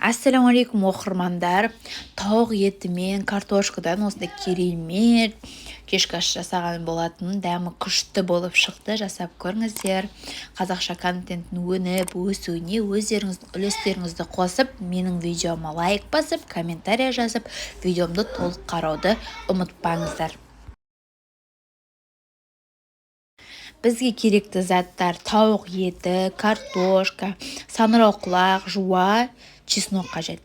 Ассалаумағалейкум, оқырмандар! Тауық еті мен картошкадан осындай керемет кешкі ас жасаған болатын. Дәмі күшті болып шықты, жасап көріңіздер. Қазақша контенттің өніп өсуіне өздеріңіздің үлестеріңізді қосып, менің видеома лайк басып, комментарий жазып, видеомды толық қарауды ұмытпаңыздар. Бізге керекті заттар: тауық еті, картошка, саңырауқұлақ, жуа, чеснок қажет.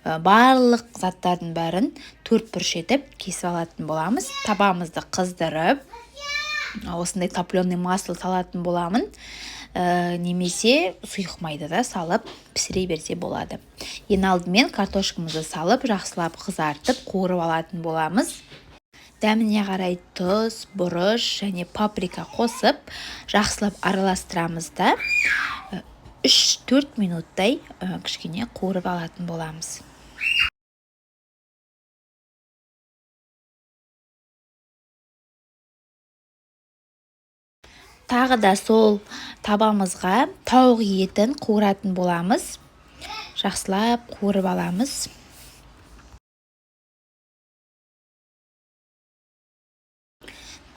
Барлық заттардың бәрін төрт бұрыш етіп кесіп алатын боламыз. Табамызды қыздырып, осындай топленый масло салатын боламын. Немесе сұйық майды да салып пісіре берсе болады. Ең алдымен картошкамызды салып, жақсылап қызартып, қуырып алатын боламыз. Дәміне қарай тұз, бұрыш және паприка қосып, жақсылап араластырамыз да 3-4 минуттай кішкене қуырып алатын боламыз. Тағы да сол табамызға тауық етін қуыратын боламыз. Жақсылап қуырып аламыз.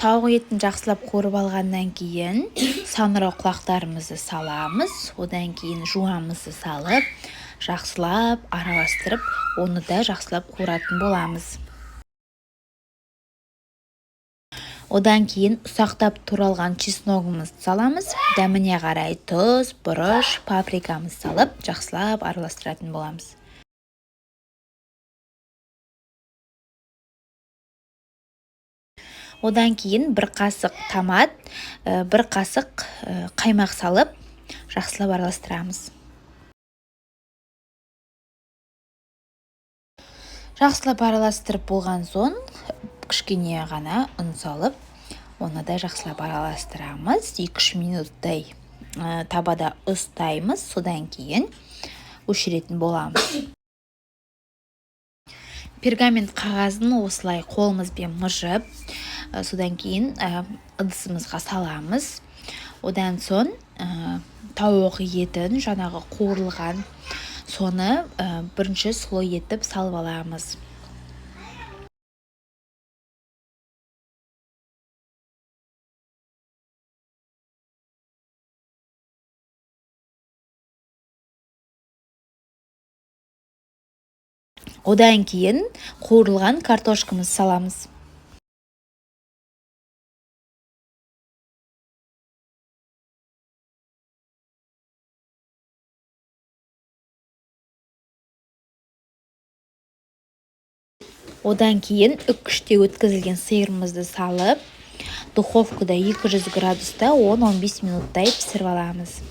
Тауық етін жақсылап қуырып алғаннан кейін саңырауқұлақтарымызды саламыз. Одан кейін жуамызды салып, жақсылап араластырып, оны да жақсылап қуыратын боламыз. Одан кейін ұсақтап туралған чесногымызды саламыз. Дәміне қарай тұз, бұрыш, паприкамызды салып, жақсылап араластыратын боламыз. Одан кейін бір қасық томат, бір қасық қаймақ салып, жақсылап араластырамыз. Жақсылап араластырып болған соң, кішкене ғана ұн салып, оны да жақсылап араластырамыз. 2-3 минуттай табада ұстаймыз, содан кейін өшіретін боламыз. Пергамент қағазын осылай қолымызбен мыжып, содан кейін ыдысымызға саламыз. Одан соң тауық етін, жаңағы қуырылған, соны бірінші слой етіп салып аламыз. Одан кейін қуырылған картошкамызды саламыз. Одан кейін үккіште өткізілген сиырымызды салып, духовкада 200 градуста 10-15 минуттай пісіріп аламыз.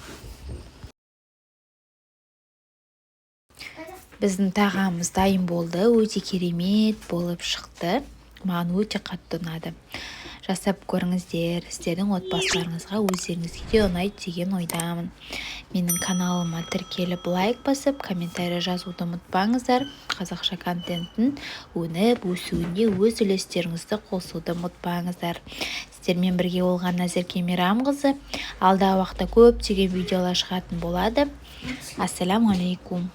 Біздің тағамымыз дайын болды, өте керемет болып шықты. Маған өте қатты ұнады. Жасап көріңіздер, сіздердің отбасыларыңызға, өздеріңізге де ұнайды деген ойдамын. Менің каналыма тіркеліп, лайк басып, комментарий жазуды ұмытпаңыздар. Қазақша контенттің өніп өсуіне өз үлестеріңізді қосуды ұмытпаңыздар. Сіздермен бірге болған Назерке Мейрамқызы. Алдағы уақытта көптеген видеолар шығатын болады. Ассаламу алейкум.